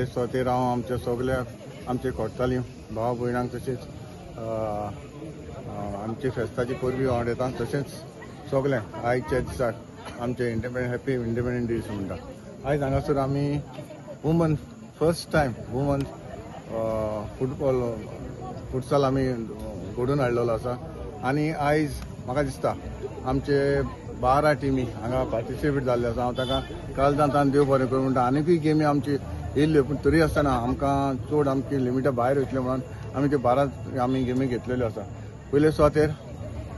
पयले सुवातेर हांव आमच्या सगल्या आमचे कोडताली भाव भयणांक तशेंच आमचे फेस्ताची परबी वांटयता. तशेंच सगळें आयच्या दिसाक आमचे इंडिपेंडंट, हॅपी इंडिपेंडंट दीस म्हणटा. आयज हांगासर आमी woman, first time woman football, futsal आमी घडोवन हाडलेलो आसा. आनी आयज म्हाका दिसता आमचे 12 टिमी हांगा पार्टिसिपेट जाल्ले आसा. हांव ताका काळजांत देव बरें करूं म्हणटा. आनिकूय गेमी आमची येयल्ल्यो, पूण तरी आसतना आमकां चड आमची लिमिटा भायर वयतले म्हणून आमी त्यो 12 आमी गेमी घेतलेल्यो आसा. पयले सुवातेर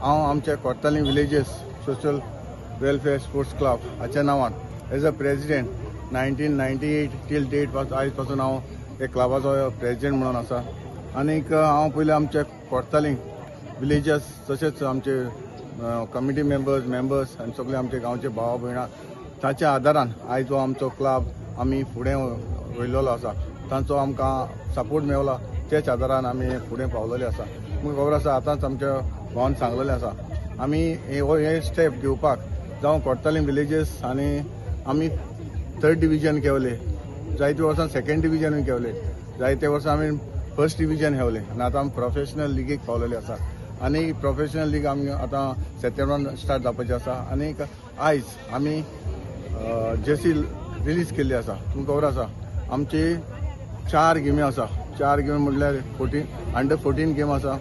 हांव आमच्या Cortalim villages social welfare sports club हाच्या नांवान as a president 1998 till date, आयज पासून हांव हे क्लबाचो प्रेजिडेंट म्हणून आसा. आनीक हांव पयलीं आमच्या कोर्ताली विलेजस तशेंच आमचे कमिटी मेंबर्स, मेंबर्स आनी सगळे आमचे गांवचे भाव भयणां, ताच्या आदारान आयज हो आमचो क्लब आमी फुडें वयलेलो आसा. तांचो आमकां सपोर्ट मेवला, त्याच आदारान आमी फुडें पावलेले आसा. तुमकां खबर आसा, आतांच आमच्या भावान सांगलेलें आसा, आमी हे स्टेप घेवपाक जावं कोर्ताली विलेजीस आनी आमी थर्ड डिविजन खेवले, जायते वर्सां सेकंड डिविजनूय खेवले, जायते वर्सां आमी फर्स्ट डिविजन खेवले आनी आतां आमी प्रोफेशनल लिगीक पावलेले आसा. आनी प्रोफेशनल लीग आमी आतां सप्टेंबरान स्टार्ट जावपाची आसा. आनी आयज आमी जर्सी रिलीज केल्ली आसा. तुमकां खबर आसा, आमची चार गेमी आसा. चार गेमी म्हटल्यार 14, अंडर 14 गेम आसा,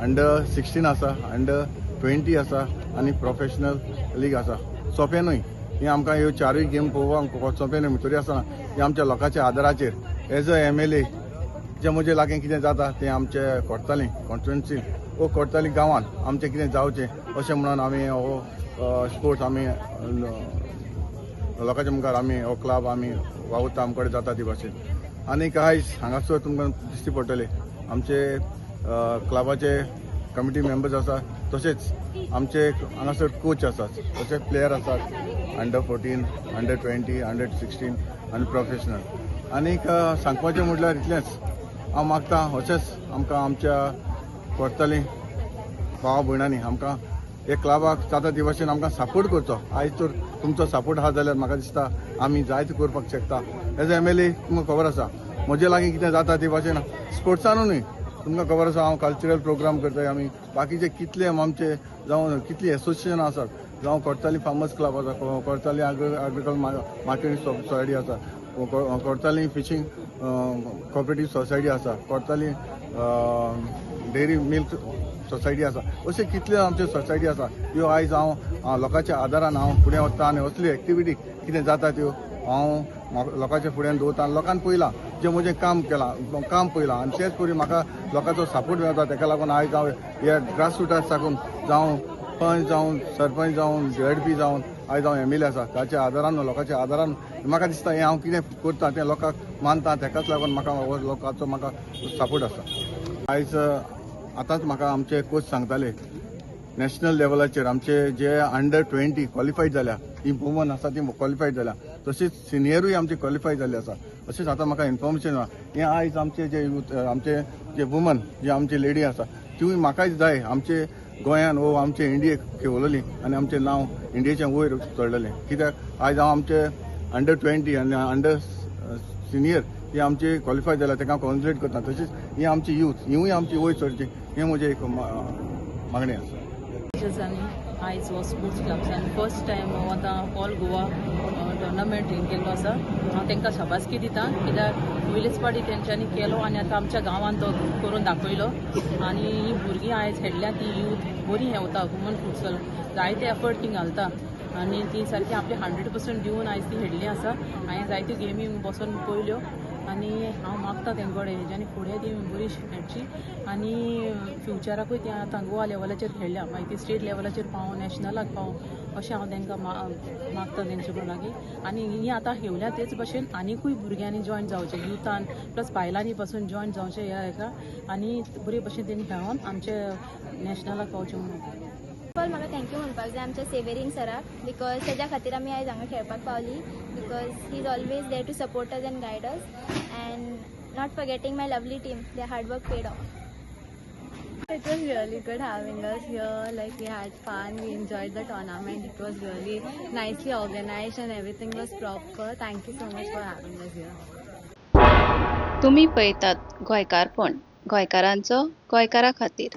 अंडर 16 आसा, अंडर 20 आसा आनी प्रोफेशनल लीग आसा. सोंपें न्हय हें आमकां, ह्यो चारूय गेम पळोवपाक सोंपें न्हय. तरी आसतना हें आमच्या लोकांच्या आदाराचेर, एज अ एमएलए जें म्हजे लागीं कितें जाता तें आमचे कोर्ताली कॉन्स्टिट्युन्सी वो कोर्ताली गांवान आमचें कितें जावचें अशें म्हणून आमी हो स्पोर्ट्स आमी लोकांच्या मुखार आमी हो क्लब आमी वावुरता, आमचे कडेन जाता ती भाशेन. आनीक आयज हांगासर तुमकां दिश्टी पडटले आमचे क्लबाचे कमिटी मेंबर्स आसा, तशेंच आमचे हांगासर कोच आसात, तशेंच प्लेयर आसात अंडर 14, अंडर 20, अंडर 16 आनी प्रोफेशनल. आनीक सांगपाचें म्हटल्यार इतलेंच हांव मागता, अशेंच आमकां आमच्या कोर्ताली भावा भयणांनी आमकां हे क्लबाक जाता ती भाशेन आमकां सपोर्ट करचो. आयज तर तुमचो सपोर्ट आहा जाल्यार म्हाका दिसता आमी जायते करपाक शकता. एज एमएलए तुमकां खबर आसा, म्हजे लागीं कितें जाता ती भाशेन स्पोर्ट्सानू न्हय, तुमकां खबर आसा हांव कल्चरल प्रोग्राम करता. आमी बाकीचे कितले आमचे जावं कितली एसोसिएशन आसात, जावं कोर्ताली फार्मर्स क्लब आसा, कोर्ताली एग्रीकल्चर मार्केटिंग सोसायटी आसा, कोर्ताली फिशींग कॉपरेटीव सोसायटी आसा, कोर्ताली डेअरी मिल्क सोसायटी आसा, अशे कितले आमचे सोसायटी आसा. ह्यो आयज हांव लोकांच्या आदारान हांव फुडें वता आनी असली एक्टिविटी कितें जाता त्यो हांव लोकांच्या फुड्यान दवरता आनी लोकान पळयलां जें म्हजें काम केलां, काम पळयलां आनी तेच परी म्हाका लोकांचो सपोर्ट मेळटा. तेका लागून आयज हांव ह्या ग्रास रुटार साकून, जावं पंच जावं, सरपंच जावं, झेडपी जावन आयज हांव एमएलए आसा. ताच्या आदारान, लोकांच्या आदारान म्हाका दिसता हें हांव कितें करता तें लोकांक मानता. तेकाच लागून म्हाका हो लोकांचो म्हाका सपोर्ट आसा. आयज आतांच म्हाका आमचे कोच सांगताले, नॅशनल लेवलाचेर आमचे जे अंडर 20 क्वॉलिफायड जाल्या, ती वुमन आसा ती क्वॉलिफायड जाल्या, तशीच सिनियरूय आमचे क्वॉलिफाय जाल्ले आसा, अशेंच आतां म्हाका इन्फॉर्मेशन आहा. हें आयज आमचे जे यूथ, आमचे जे वुमन, जे आमचे लेडी आसा, तिवूय म्हाकाय जाय आमचे गोंयान वो आमचे इंडियेक खेळवलेली आनी आमचें नांव इंडियेचें वयर चडलेलें. कित्याक आयज हांव आमचे अंडर 20 आनी अंडर सिनियर ही आमची क्वॉलिफाय जाल्या, ताका हांव कॉन्ग्रेट करता. तशीच ही आमची यूथ, हिवूय आमची वयर चडची हें म्हजें एक मागणें आसा. टिचर्सांनी आयज हो स्पोर्ट्स क्लब्सान फर्स्ट टायम हो आतां ऑल गोवा टुर्नामेंट केल्लो आसा. हांव तांकां शाबासकी दिता, कित्याक पयलेच फावटी तेंच्यांनी केलो आनी आतां आमच्या गांवांत तो करून दाखयलो. आनी ही भुरगीं आयज खेळ्ळ्या ती यूथ बरी हेवता. वुमन फुटसल जायते एफर्ट ती घालता आनी ती सारकी आपले 100% दिवन आयज ती खेळ्ळी आसा. हांवें जायत्यो गेमी बसोन पळयल्यो आनी हांव मागता तेंचे कडेन हेज्यानी फुडें ती बरी खेळची आनी फ्युचराकूय ती आतां गोवा लेवलाचेर खेळ्ळ्या, मागीर ती स्टेट लेवलाचेर पावूं, नॅशनलाक पावूं अशें हांव तांकां मागता तेंचे कडेन लागीं. आनी ही आतां खेळ्ळ्या तेच भशेन आनिकूय भुरग्यांनी जॉयन जावचें, युथान प्लस बायलांनी पासून जॉयन जावचें ह्या हेका आनी बरे भशेन तेणी खेळोन आमचे नॅशनलाक पावचें म्हणून. ऑल म्हाका thank you म्हणपाक जाय आमच्या सेवेरीन सराक, because तेज्या खातीर आमी आयज हांगा खेळपाक पावली, because he is always there to support us and guide us, and not forgetting my lovely team, the hard work paid off. It was really good having us here. Like, we had fun, we enjoyed the tournament. It was really nicely organized and everything was proper. Thank you so much for having us here. तुमी पळयतात गोंयकारपण, गोंयकारांचो गोंयकारा खातीर.